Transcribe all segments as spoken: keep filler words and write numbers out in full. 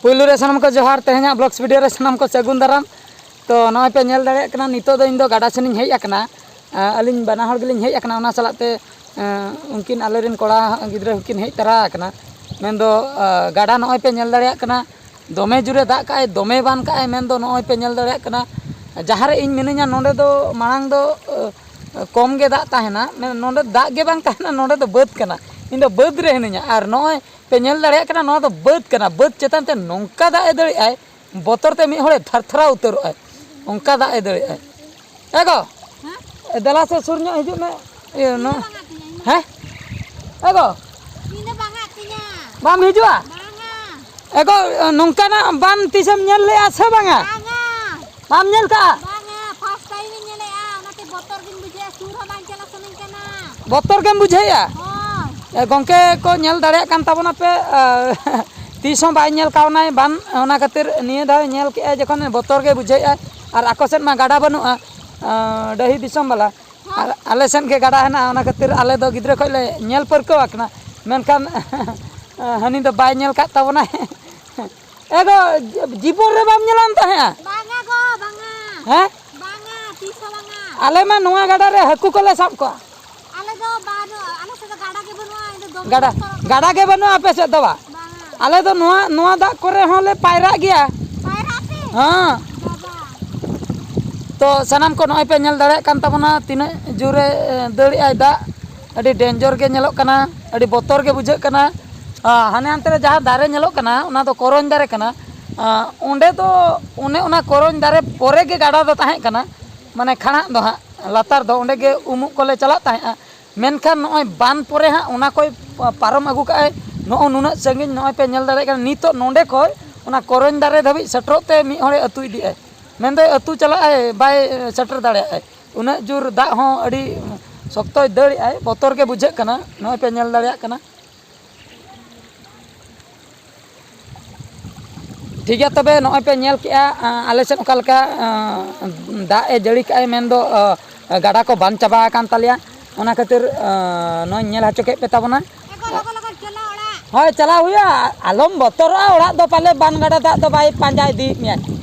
ᱯᱩᱭᱞᱩ ᱨᱮ ᱥᱟᱱᱟᱢ ᱠᱚ ᱡᱚᱦᱟᱨ, ᱛᱮᱦᱮᱧᱟᱜ vlogs video ᱨᱮ ᱥᱟᱱᱟᱢ ᱠᱚ ᱥᱟᱹᱜᱩᱱ ᱫᱟᱨᱟᱢ᱾ ᱛᱚ ᱱᱚᱜᱼᱚᱭ ᱯᱮ ᱧᱮᱞ ᱫᱟᱲᱮᱭᱟᱜ ᱠᱟᱱᱟ, ᱱᱤᱛᱚᱜ ᱫᱚ ᱤᱧ ᱫᱚ ᱜᱟᱰᱟ ᱥᱮᱱᱤᱧ ᱦᱮᱡ ᱟᱠᱟᱱᱟ᱾ ᱟᱹᱞᱤᱧ ᱵᱟᱱᱟ ᱦᱚᱲ ᱜᱮᱞᱤᱧ ᱦᱮᱡ ᱟᱠᱟᱱᱟ, ᱚᱱᱟ ᱥᱟᱞᱟᱜ ᱛᱮ ᱩᱱᱠᱤᱱ ᱟᱞᱮᱨᱮᱱ ᱠᱚᱲᱟ ᱜᱤᱫᱽᱨᱟᱹ ᱦᱚᱸᱠᱤᱱ ᱦᱮᱡ ᱛᱟᱨᱟ ᱟᱠᱟᱱᱟ᱾ ᱢᱮᱱᱫᱚ ᱜᱟᱰᱟ ᱱᱚᱜᱼᱚᱭ ᱯᱮ ᱧᱮᱞ ᱫᱟᱲᱮᱭᱟᱜ ᱠᱟᱱᱟ, ᱫᱚᱢᱮ ᱡᱳᱨᱮ ᱫᱟᱜ ᱠᱟᱜᱼᱟᱭ, ᱫᱚᱢᱮ ᱵᱟᱱ ᱠᱟᱜᱼᱟᱭ᱾ ᱢᱮᱱᱫᱚ ᱱᱚᱜᱼᱚᱭ ᱯᱮ ᱧᱮᱞ ᱫᱟᱲᱮᱭᱟᱜ ᱠᱟᱱᱟ, ᱡᱟᱦᱟᱸ ᱨᱮ ᱤᱧ ᱢᱤᱱᱟᱹᱧᱟ ᱱᱚᱸᱰᱮ ᱫᱚ ᱢᱟᱲᱟᱝ ᱫᱚ ᱠᱚᱢ ᱜᱮ ᱫᱟᱜ ᱛᱟᱦᱮᱱᱟ, ᱢᱮᱱ ᱱᱚᱸᱰᱮ ᱫᱟᱜ ᱜᱮ ᱵᱟᱝ ᱛᱟᱦᱮᱱᱟ, ᱱᱚᱸᱰᱮ ᱫᱚ ᱵᱟᱹᱫᱽ ᱠᱟᱱᱟ᱾ ᱤᱧ ᱫᱚ ᱵᱟᱹᱫᱽ ᱨᱮ ᱦᱤᱱᱟᱹᱧᱟ᱾ ᱟᱨ ᱱᱚᱜᱼᱚᱭ ᱯᱮ ᱧᱮᱞ ᱫᱟᱲᱮᱭᱟᱜ ᱠᱟᱱᱟ, ᱱᱚᱣᱟ ᱫᱚ ᱵᱟᱹᱫᱽ ᱠᱟᱱᱟ᱾ ᱵᱟᱹᱫᱽ ᱪᱮᱛᱟᱱ ᱛᱮ ᱱᱚᱝᱠᱟ ᱫᱟᱜ ᱮ ᱫᱟᱹᱲᱮᱜᱼᱟᱭ, ᱵᱚᱛᱚᱨ ᱛᱮ ᱢᱤᱫ ᱦᱚᱲᱮ ᱛᱷᱟᱨ ᱛᱷᱟᱨᱟᱣ ᱩᱛᱟᱹᱨᱚᱜᱼᱟᱭ, ᱚᱱᱠᱟ ᱫᱟᱜ ᱮ ᱫᱟᱹᱲᱮᱜᱼᱟᱭ᱾ ᱮ ᱜᱚ, ᱦᱮᱸ? ᱫᱮᱞᱟ ᱥᱮ ᱥᱩᱨ ᱧᱚᱜ ᱦᱤᱡᱩᱜ ᱢᱮ᱾ ᱤᱭᱟᱹ, ᱤᱧ ᱫᱚ ᱱᱚ-, ᱵᱟᱝᱟ ᱛᱤᱧᱟ, ᱤᱧ ᱫᱚ ᱦᱮᱸ? ᱮ ᱜᱚ, ᱤᱧ ᱫᱚ ᱵᱟᱝᱟ ᱛᱤᱧᱟ᱾ ᱵᱟᱢ ᱦᱤᱡᱩᱜᱼᱟ? ᱵᱟᱝᱟ᱾ ᱮ ᱜᱚ, ᱱᱚᱝᱠᱟᱱᱟᱜ ᱵᱟᱱ ᱛᱤᱥᱮᱢ ᱧᱮᱞ ᱞᱮᱜᱼᱟ ᱥᱮ ᱵᱟᱝᱟ? ᱵᱟᱝᱟ᱾ ᱵᱟᱢ ᱧᱮᱞ ᱠᱟᱜᱼᱟ? ᱵᱟᱝᱟ, first time ᱤᱧ ᱧᱮᱞᱮᱜᱼᱟ, ᱚᱱᱟᱛᱮ ᱵᱚᱛᱚᱨ ᱜᱤᱧ ᱵᱩᱡᱷᱟᱹᱣᱮᱜᱼᱟ, ᱥᱩᱨ ᱦᱚᱸ ᱵᱟᱝ ᱪᱟᱞᱟᱜ ᱥᱟᱱᱟᱧ ᱠᱟᱱᱟ᱾ ᱵᱚᱛᱚᱨ ᱜᱮᱢ ᱵᱩᱡᱷᱟᱹᱣᱮᱜᱼᱟ? ᱦᱳᱭ᱾ ᱮ, ᱜᱚᱝᱠᱮ ᱠᱚ ᱧᱮᱞ ᱫᱟᱲᱮᱭᱟᱜ ᱠᱟᱱ ᱛᱟᱵᱚᱱᱟ ᱯᱮ, ᱮ, ᱛᱤᱥ ᱦᱚᱸ ᱵᱟᱭ ᱧᱮᱞ ᱠᱟᱣᱱᱟᱭ ᱵᱟᱱ, ᱚᱱᱟ ᱠᱷᱟᱹᱛᱤᱨ ᱱᱤᱭᱟᱹ ᱫᱷᱟᱣ ᱧᱮᱞ ᱠᱮᱜᱼᱟᱭ ᱡᱚᱠᱷᱚᱱ ᱵᱚᱛᱚᱨ ᱜᱮ ᱵᱩᱡᱷᱟᱹᱣᱮᱜᱼᱟᱭ᱾ ᱟᱨ ᱟᱠᱚ ᱥᱮᱫ ᱢᱟ ᱜᱟᱰᱟ ᱵᱟᱹᱱᱩᱜᱼᱟ, ᱮ, ᱰᱟᱹᱦᱤ ᱫᱤᱥᱚᱢ ᱵᱟᱞᱟ᱾ ᱟᱨ ᱟᱞᱮ ᱥᱮᱫ ᱜᱮ ᱜᱟᱰᱟ ᱦᱮᱱᱟᱜᱼᱟ, ᱚᱱᱟ ᱠᱷᱟᱹᱛᱤᱨ ᱟᱞᱮ ᱫᱚ ᱜᱤᱫᱽᱨᱟᱹ ᱠᱷᱚᱡ ᱞᱮ ᱧᱮᱞ ᱯᱟᱹᱨᱠᱟᱹᱣ ᱟᱠᱟᱱᱟ, ᱢᱮᱱᱠᱷᱟᱱ ᱦᱟᱹᱱᱤ ᱫᱚ ᱵᱟᱭ ᱧᱮᱞ ᱠᱟᱫ ᱛᱟᱵᱚᱱᱟᱭ᱾ ᱮ ᱜᱚ, ᱡᱤᱵᱚᱱ ᱨᱮ ᱵᱟᱢ ᱧᱮᱞᱟᱢ ᱛᱟᱦᱮᱸᱜᱼᱟ? ᱵᱟᱝᱟ ᱜᱚ, ᱵᱟᱝᱟ᱾ ᱦᱮᱸ? ᱵᱟᱝᱟ, ᱛᱤᱥ ᱦᱚᱸ ᱵᱟᱝᱟ᱾ ᱟᱞᱮ ᱢᱟ ᱱᱚᱣᱟ ᱜᱟᱰᱟ ᱨᱮ ᱦᱟᱹᱠᱩ ᱠᱚᱞᱮ ᱥᱟᱵ ᱠᱚᱣᱟ᱾ ᱟᱞᱮ ᱫᱚ ᱵᱟᱹᱱᱩᱜᱼᱟ, ᱟᱞᱮ ᱥᱮᱫ ᱫᱚ ᱜᱟᱰᱟ ᱜᱮ ᱵᱟᱹᱱᱩᱜᱼᱟ, ᱤᱧ ᱫᱚ ᱫᱚᱢᱮ ᱜᱟᱰᱟ, ᱵᱚᱛᱚᱨᱚᱜ ᱠᱟᱱᱟ᱾ ᱜᱟᱰᱟ ᱜᱮ ᱵᱟᱹᱱᱩᱜᱼᱟ ᱟᱯᱮ ᱥᱮᱫ ᱫᱚ ᱵᱟ? ᱵᱟᱝᱟ᱾ ᱟᱞᱮ ᱫᱚ ᱱᱚᱣᱟ, ᱱᱚᱣᱟ ᱫᱟᱜ ᱠᱚᱨᱮ ᱦᱚᱸᱞᱮ ᱯᱟᱭᱨᱟᱜ ᱜᱮᱭᱟ᱾ ᱯᱟᱭᱨᱟᱜ ᱯᱮ? ᱦᱮᱸ᱾ ᱵᱟᱵᱟ᱾ ᱛᱚ ᱥᱟᱱᱟᱢ ᱠᱚ ᱱᱚᱜᱼᱚᱭ ᱯᱮ ᱧᱮᱞ ᱫᱟᱲᱮᱭᱟᱜ ᱠᱟᱱ ᱛᱟᱵᱚᱱᱟ ᱛᱤᱱᱟᱹᱜ ᱡᱳᱨᱮ, ᱮ, ᱫᱟᱹᱲᱮᱜᱼᱟᱭ ᱫᱟᱜ, ᱟᱹᱰᱤ danger ᱜᱮ ᱧᱮᱞᱚᱜ ᱠᱟᱱᱟ, ᱟᱹᱰᱤ ᱵᱚᱛᱚᱨ ᱜᱮ ᱵᱩᱡᱷᱟᱹᱜ ᱠᱟᱱᱟ᱾ ᱟ, ᱦᱟᱱᱮ ᱦᱟᱱᱛᱮ ᱨᱮ ᱡᱟᱦᱟᱸ ᱫᱟᱨᱮ ᱧᱮᱞᱚᱜ ᱠᱟᱱᱟ, ᱚᱱᱟ ᱫᱚ ᱠᱚᱨᱚᱧ ᱫᱟᱨᱮ ᱠᱟᱱᱟ᱾ ᱟ, ᱚᱸᱰᱮ ᱫᱚ, ᱚᱱᱮ ᱚᱱᱟ ᱠᱚᱨᱚᱧ ᱫᱟᱨᱮ ᱯᱚᱨᱮ ᱜᱮ ᱜᱟᱰᱟ ᱫᱚ ᱛᱟᱦᱮᱸ ᱠᱟᱱᱟ, ᱢᱟᱱᱮ ᱠᱷᱟᱲᱟᱜ ᱫᱚ ᱦᱟᱸᱜ ᱞᱟᱛᱟᱨ ᱫᱚ, ᱚᱸᱰᱮ ᱜᱮ ᱩᱢᱩᱜ ᱠᱚᱞᱮ ᱪᱟᱞᱟᱜ ᱛᱟᱦᱮᱸᱜᱼᱟ᱾ ᱢᱮᱱᱠᱷᱟᱱ ᱱᱚᱜᱼᱚᱭ ᱵᱟᱱ ᱯᱚᱨᱮ ᱦᱟᱸᱜ ᱚᱱᱟ ᱠᱚᱭ ᱯᱟ-, ᱯᱟᱨᱚᱢ ᱟᱹᱜᱩ ᱠᱟᱜᱼᱟᱭ, ᱱᱚᱜᱼᱚ ᱱᱩᱱᱟᱹᱜ ᱥᱟᱺᱜᱤᱧ᱾ ᱱᱚᱜᱼᱚᱭ ᱯᱮ ᱧᱮᱞ ᱫᱟᱲᱮᱭᱟᱜ ᱠᱟᱱᱟ, ᱱᱤᱛᱚᱜ ᱱᱚᱸᱰᱮ ᱠᱷᱚᱡ ᱚᱱᱟ ᱠᱚᱨᱚᱧ ᱫᱟᱨᱮ ᱫᱷᱟᱹᱵᱤᱡ ᱥᱮᱴᱮᱨᱚᱜ ᱛᱮ ᱢᱤᱫ ᱦᱚᱲᱮ ᱟᱹᱛᱩ ᱤᱫᱤᱜᱼᱟᱭ, ᱢᱮᱱᱫᱚᱭ ᱟᱹᱛᱩ ᱪᱟᱞᱟᱜᱼᱟᱭ, ᱵᱟᱭ ᱥᱮᱴᱮᱨ ᱫᱟᱲᱮᱭᱟᱜᱼᱟᱭ᱾ ᱩᱱᱟᱹᱜ ᱡᱳᱨ ᱫᱟᱜ ᱦᱚᱸ ᱟᱹᱰᱤ ᱥᱚᱠᱛᱚᱭ ᱫᱟᱹᱲᱮᱜᱼᱟᱭ, ᱵᱚᱛᱚᱨ ᱜᱮ ᱵᱩᱡᱷᱟᱹᱜ ᱠᱟᱱᱟ᱾ ᱱᱚᱜᱼᱚᱭ ᱯᱮ ᱧᱮᱞ ᱫᱟᱲᱮᱭᱟᱜ ᱠᱟᱱᱟ᱾ ᱴᱷᱤᱠ ᱜᱮᱭᱟ, ᱛᱚᱵᱮ ᱱᱚᱜᱼᱚᱭ ᱯᱮ ᱧᱮᱞ ᱠᱮᱜᱼᱟ, ᱟᱸ, ᱟᱞᱮ ᱥᱮᱫ ᱚᱠᱟ ᱞᱮᱠᱟ, ᱟᱸ, ᱫᱟᱜ ᱮ ᱡᱟᱹᱲᱤ ᱠᱟᱜᱼᱟᱭ, ᱢᱮᱱᱫᱚ, ᱟᱸ, ᱜᱟᱰᱟ ᱠᱚ ᱵᱟᱱ ᱪᱟᱵᱟ ᱟᱠᱟᱱ ᱛᱟᱞᱮᱭᱟ᱾ ᱚᱱᱟ ᱠᱷᱟᱹᱛᱤᱨ, ᱟᱸ, ᱱᱚᱜᱼᱚᱭ ᱧᱮᱞ ᱦᱚᱪᱚ ᱠᱮᱫ ᱯᱮ ᱛᱟᱵᱚᱱᱟ᱾ ᱮ ᱜᱚ, ᱞᱚᱜᱚ, ᱞᱚᱜᱚ, ᱪᱚᱞᱚ ᱚᱲᱟᱜ᱾ ᱦᱳᱭ, ᱪᱟᱞᱟᱣ ᱦᱩᱭᱩᱜᱼᱟ᱾ ᱟᱞᱚᱢ ᱵᱚᱛᱚᱨᱚᱜᱼᱟ, ᱚᱲᱟᱜ ᱫᱚ ᱯᱟᱞᱮ ᱵᱟᱱ ᱜᱟᱰᱟ ᱫᱟᱜ ᱫᱚ ᱵᱟᱭ ᱯᱟᱸᱡᱟ ᱤᱫᱤᱭᱮᱫ ᱢᱮᱭᱟ᱾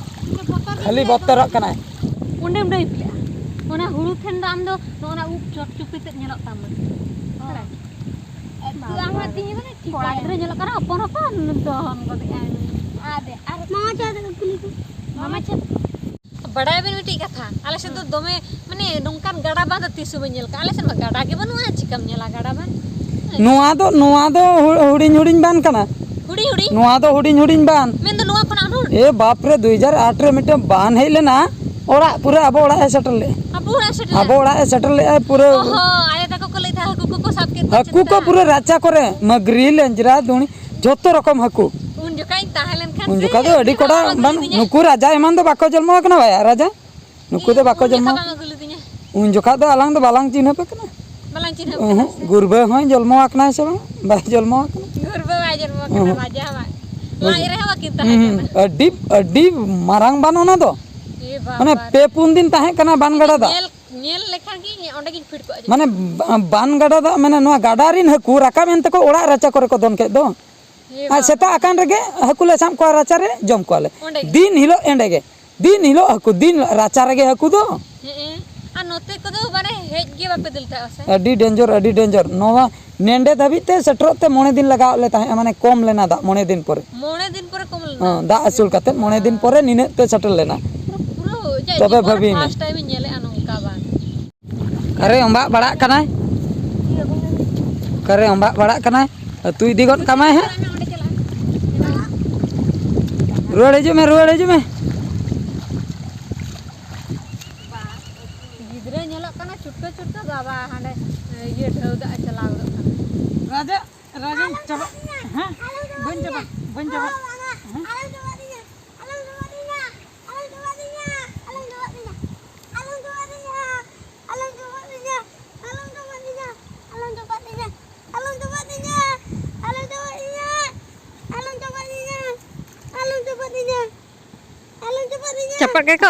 ᱤᱧ ᱫᱚ ᱵᱚᱛᱚᱨ ᱜᱤᱧ ᱠᱷᱟᱹᱞᱤ ᱵᱩᱡᱷᱟᱹᱣ ᱵᱚᱛᱚᱨᱚᱜ ᱫᱟ᱾ ᱠᱟᱱᱟᱭ᱾ ᱚᱸᱰᱮᱢ ᱰᱟᱹᱭᱤᱯ ᱞᱮᱜᱼᱟ᱾ ᱚᱱᱟ ᱦᱩᱲᱩ ᱴᱷᱮᱱ ᱫᱚ ᱟᱢ ᱫᱚ ᱱᱚᱜᱼᱚ ᱱᱟ ᱩᱵ ᱪᱚᱴ ᱪᱩᱯᱤ ᱛᱮᱫ ᱧᱮᱞᱚᱜ ᱛᱟᱢᱟ᱾ ᱦᱮᱸ᱾ ᱵᱟᱵᱟ ᱨᱮ᱾ ᱠᱚᱲᱟ ᱜᱤᱫᱽᱨᱟᱹ ᱧᱮᱞᱚᱜ ᱠᱟᱱᱟ, ᱦᱚᱯᱚᱱ ᱦᱚᱯᱚᱱ ᱫᱚᱦᱚᱱ ᱜᱚᱫᱮᱜᱼᱟᱭ᱾ ᱟᱫᱮ, ᱟᱨ ᱢᱟᱢᱟ ᱪᱮᱫ ᱠᱩᱞᱤ ᱠᱚ? ᱢᱟᱢᱟ ᱪᱮᱫ? ᱵᱟᱲᱟᱭ ᱵᱮᱱ ᱢᱤᱫᱴᱤᱡ ᱠᱟᱛᱷᱟ, ᱟᱞᱮ ᱥᱮᱫ ᱫᱚ ᱫᱚᱢᱮ, ᱢᱟᱱᱮ, ᱱᱚᱝᱠᱟᱱ ᱜᱟᱰᱟ ᱵᱟᱸᱫ ᱛᱤᱥ ᱦᱚᱸ ᱵᱟᱹᱧ ᱧᱮᱞ ᱠᱟᱜᱼᱟ᱾ ᱟᱞᱮ ᱥᱮᱫ ᱢᱟ ᱜᱟᱰᱟ ᱜᱮ ᱵᱟᱹᱱᱩᱜᱼᱟ, ᱪᱤᱠᱟᱢ ᱧᱮᱞᱟ ᱜᱟᱰᱟ ᱵᱟᱸᱫ? ᱱᱚᱣᱟ ᱫᱚ, ᱱᱚᱣᱟ ᱫᱚ ᱦᱩ-, ᱦᱩᱰᱤᱧ ᱦᱩᱰᱤᱧ ᱵᱟᱸᱫ ᱠᱟᱱᱟ᱾ ᱦᱩᱰᱤᱧ ᱦᱩᱰᱤᱧ? ᱱᱚᱣᱟ ᱫᱚ ᱦᱩᱰᱤᱧ ᱦᱩᱰᱤᱧ ᱵᱟᱸᱫ᱾ ᱢᱮᱱᱫᱚ ᱱᱚᱣᱟ ᱠᱷᱚᱱᱟᱜ ᱟᱨᱦᱚᱸ? ᱮ ᱵᱟᱯ ᱨᱮ, ᱫᱩ ᱦᱟᱡᱟᱨ ᱟᱴ ᱨᱮ ᱢᱤᱫᱴᱟᱝ ᱵᱟᱱ ᱦᱮᱡ ᱞᱮᱱᱟ, ᱚᱲᱟᱜ ᱯᱩᱨᱟᱹ ᱟᱵᱚ ᱚᱲᱟᱜ ᱮ ᱥᱮᱴᱮᱨ ᱞᱮᱜᱼᱟ᱾ ᱟᱵᱚ ᱚᱲᱟᱜ ᱥᱮᱴᱮᱨ ᱟᱵᱚ ᱞᱮᱱᱟ? ᱚᱲᱟᱜ ᱮ ᱥᱮᱴᱮᱨ ᱞᱮᱜᱼᱟᱭ ᱯᱩᱨᱟᱹ᱾ ᱚ ᱦᱚᱸ, ᱟᱭᱳ ᱛᱟᱠᱚ ᱠᱚ ᱞᱟᱹᱭ ᱛᱟᱦᱮᱸ, ᱦᱟᱹᱠᱩ ᱠᱚᱠᱚ ᱥᱟᱵ ᱠᱮᱫ ᱠᱚᱣᱟ ᱦᱟᱹᱠᱩ ᱠᱚ ᱪᱮᱛᱟ? ᱯᱩᱨᱟᱹ ᱨᱟᱪᱟ ᱠᱚᱨᱮ, ᱢᱟᱹᱜᱽᱨᱤ, ᱞᱮᱸᱡᱽᱨᱟ, ᱫᱩᱬᱤ, ᱡᱷᱚᱛᱚ ᱨᱚᱠᱚᱢ ᱦᱟᱹᱠᱩ᱾ ᱩᱱ ᱡᱚᱠᱷᱟᱡ ᱤᱧ ᱛᱟᱦᱮᱸ ᱞᱮᱱ ᱠᱷᱟᱱ ᱩᱱ ᱥᱮ, ᱡᱚᱠᱷᱟᱡ ᱫᱚ ᱟᱹᱰᱤ ᱤᱧ ᱠᱚᱰᱟ ᱵᱟᱵᱟ ᱵᱟᱝ, ᱜᱩᱞᱤ ᱫᱤᱧᱟᱭ᱾ ᱱᱩᱠᱩ ᱨᱟᱡᱟ ᱮᱢᱟᱱ ᱫᱚ ᱵᱟᱠᱚ ᱡᱚᱱᱢᱚ ᱟᱠᱟᱱᱟ ᱵᱟᱭᱟ, ᱨᱟᱡᱟ? ᱱᱩᱠᱩ ᱫᱚ ᱵᱟᱠᱚ ᱩᱱ ᱡᱚᱠᱷᱟᱡ ᱡᱚᱱᱢᱚ᱾ ᱵᱟᱢ ᱟᱹᱜᱩ ᱞᱤᱫᱤᱧᱟ᱾ ᱩᱱ ᱡᱚᱠᱷᱟᱡ ᱫᱚ ᱟᱞᱟᱝ ᱫᱚ ᱵᱟᱞᱟᱝ ᱪᱤᱱᱦᱟᱹᱯ ᱟᱠᱟᱱᱟ᱾ ᱵᱟᱞᱟᱝ ᱪᱤᱱᱦᱟᱹᱯ ᱚᱦᱚᱸ, ᱟᱠᱟᱱᱟ ᱥᱮ? ᱜᱩᱨᱵᱟᱹ ᱦᱚᱸᱭ ᱡᱚᱱᱢᱚ ᱟᱠᱟᱱᱟᱭ ᱥᱮ ᱵᱟᱝ? ᱵᱟᱭ ᱡᱚᱱᱢᱚ ᱟᱠᱟᱱᱟ᱾ ᱜᱩᱨᱵᱟᱹ ᱵᱟᱭ ᱡᱚᱱᱢᱚ ᱟᱠᱟᱱᱟ, ᱚᱦᱚᱸ᱾ ᱨᱟᱡᱟ ᱢᱟ᱾ ᱞᱟᱡ ᱨᱮᱦᱚᱸ ᱵᱟᱹᱠᱤᱱ ᱛᱟᱦᱮᱸ ᱦᱩᱸ, ᱠᱟᱱᱟ᱾ ᱟᱹᱰᱤ, ᱟᱹᱰᱤ ᱢᱟᱨᱟᱝ ᱵᱟᱱ ᱚᱱᱟ ᱫᱚ᱾ ᱮ ᱵᱟᱵᱟ ᱢᱟᱱᱮ ᱨᱮ᱾ ᱯᱮ ᱯᱩᱱ ᱫᱤᱱ ᱛᱟᱦᱮᱸ ᱠᱟᱱᱟ ᱵᱟᱱ ᱜᱟᱰᱟ ᱫᱟᱜ᱾ ᱧᱮᱞ, ᱧᱮᱞ ᱞᱮᱠᱷᱟᱱ ᱜᱮ ᱤᱧ ᱚᱸᱰᱮ ᱜᱤᱧ ᱯᱷᱤᱴ ᱠᱚᱜᱼᱟ ᱡᱟᱹᱱᱤᱡ᱾ ᱢᱟᱱᱮ ᱵᱟ-, ᱵᱟᱱ ᱜᱟᱰᱟ ᱫᱟᱜ, ᱢᱟᱱᱮ ᱱᱚᱣᱟ ᱜᱟᱰᱟ ᱨᱮᱱ ᱦᱟᱹᱠᱩ ᱨᱟᱠᱟᱵ ᱮᱱ ᱛᱮᱠᱚ ᱚᱲᱟᱜ ᱨᱟᱪᱟ ᱠᱚᱨᱮ ᱠᱚ ᱫᱚᱱ ᱠᱮᱫ ᱫᱚ᱾ ᱮ ᱟᱨ ᱵᱟᱵᱟ᱾ ᱥᱮᱛᱟᱜ ᱟᱠᱟᱱ ᱨᱮᱜᱮ ᱦᱟᱹᱠᱩ ᱞᱮ ᱥᱟᱵ ᱠᱚᱣᱟ ᱨᱟᱪᱟ ᱨᱮ, ᱡᱚᱢ ᱠᱚᱣᱟᱞᱮ᱾ ᱚᱸᱰᱮ ᱜᱮ? ᱫᱤᱱ ᱦᱤᱞᱳᱜ ᱮᱸᱰᱮ ᱜᱮ᱾ ᱫᱤᱱ ᱦᱤᱞᱳᱜ ᱦᱟᱹᱠᱩ, ᱫᱤᱱ ᱦᱤᱞᱳᱜ ᱨᱟᱪᱟ ᱨᱮᱜᱮ ᱦᱟᱹᱠᱩ ᱫᱚ᱾ ᱦᱮᱸ, ᱟᱨ ᱱᱚᱛᱮ ᱠᱚᱫᱚ ᱢᱟᱱᱮ ᱦᱮᱡ ᱜᱮ ᱵᱟᱯᱮ ᱫᱟᱹᱲ ᱛᱟᱦᱮᱸᱜᱼᱟ ᱥᱮ? ᱟᱹᱰᱤ ᱰᱮᱧᱡᱟᱨ, ᱟᱹᱰᱤ ᱰᱮᱧᱡᱟᱨ᱾ ᱱᱚᱣᱟ ᱱᱮᱸᱰᱮ ᱫᱷᱟᱹᱵᱤᱡ ᱛᱮ ᱥᱮᱴᱮᱨᱚᱜ ᱛᱮ ᱢᱚᱬᱮ ᱫᱤᱱ ᱞᱟᱜᱟᱣ ᱞᱮ ᱛᱟᱦᱮᱸᱜᱼᱟ, ᱢᱟᱱᱮ ᱠᱚᱢ ᱞᱮᱱᱟ ᱫᱟᱜ ᱢᱚᱬᱮ ᱫᱤᱱ ᱯᱚᱨᱮ᱾ ᱢᱚᱬᱮ ᱫᱤᱱ ᱯᱚᱨᱮ ᱠᱚᱢ ᱞᱮᱱᱟ? ᱦᱚᱸ, ᱫᱟᱜ ᱟᱹᱥᱩᱲ ᱠᱟᱛᱮ ᱢᱚᱬᱮ ᱫᱤᱱ ᱯᱚᱨᱮ ᱱᱤᱱᱟᱹᱜ ᱛᱮ ᱥᱮᱴᱮᱨ ᱞᱮᱱᱟ᱾ ᱯᱩᱨᱟᱹ, ᱯᱩᱨᱟᱹ ᱤᱧᱟᱹᱜ ᱛᱚᱵᱮ ᱡᱤᱵᱚᱱ ᱨᱮ ᱵᱷᱟᱹᱵᱤ ᱢᱮ᱾ ᱯᱷᱟᱥᱴ ᱴᱟᱭᱤᱢ ᱤᱧ ᱧᱮᱞᱮᱜᱼᱟ ᱱᱚᱝᱠᱟ ᱵᱟᱝ᱾ ᱚᱠᱟᱨᱮ ᱚᱢᱵᱟᱜ ᱵᱟᱲᱟᱜ ᱠᱟᱱᱟᱭ? ᱚᱠᱟᱨᱮ ᱚᱢᱵᱟᱜ ᱵᱟᱲᱟᱜ ᱠᱟᱱᱟᱭ? ᱟᱹᱛᱩ ᱤᱫᱤ ᱜᱚᱫ ᱠᱟᱢᱟᱭ ᱦᱟᱸᱜ᱾ ᱨᱩᱣᱟᱹᱲ ᱦᱤᱡᱩᱜ ᱢᱮ, ᱨᱩᱣᱟᱹᱲ ᱦᱤᱡᱩᱜ ᱢᱮ᱾ ᱜᱤᱫᱽᱨᱟᱹ ᱧᱮᱞᱚᱜ ᱠᱟᱱᱟ ᱪᱷᱩᱴᱠᱟᱹ ᱪᱷᱩᱴᱠᱟᱹ, ᱵᱟᱵᱟ ᱦᱟᱸᱰᱮ ᱤᱭᱟᱹ ᱰᱷᱟᱹᱣ ᱫᱟᱜ ᱮ ᱪᱟᱞᱟᱣ ᱜᱚᱫᱚᱜ ᱠᱟᱱᱟ᱾ ᱨᱟᱡᱟ, ᱨᱟᱡᱟᱧ ᱪᱟᱵᱟ, ᱦᱮᱸ? ᱵᱟᱹᱧ ᱪᱟᱵᱟ, ᱵᱟᱹᱧ ᱪᱟᱵᱟ, ᱦᱮᱸ? ᱪᱟᱯᱟᱫ ᱜᱮᱠᱚ᱾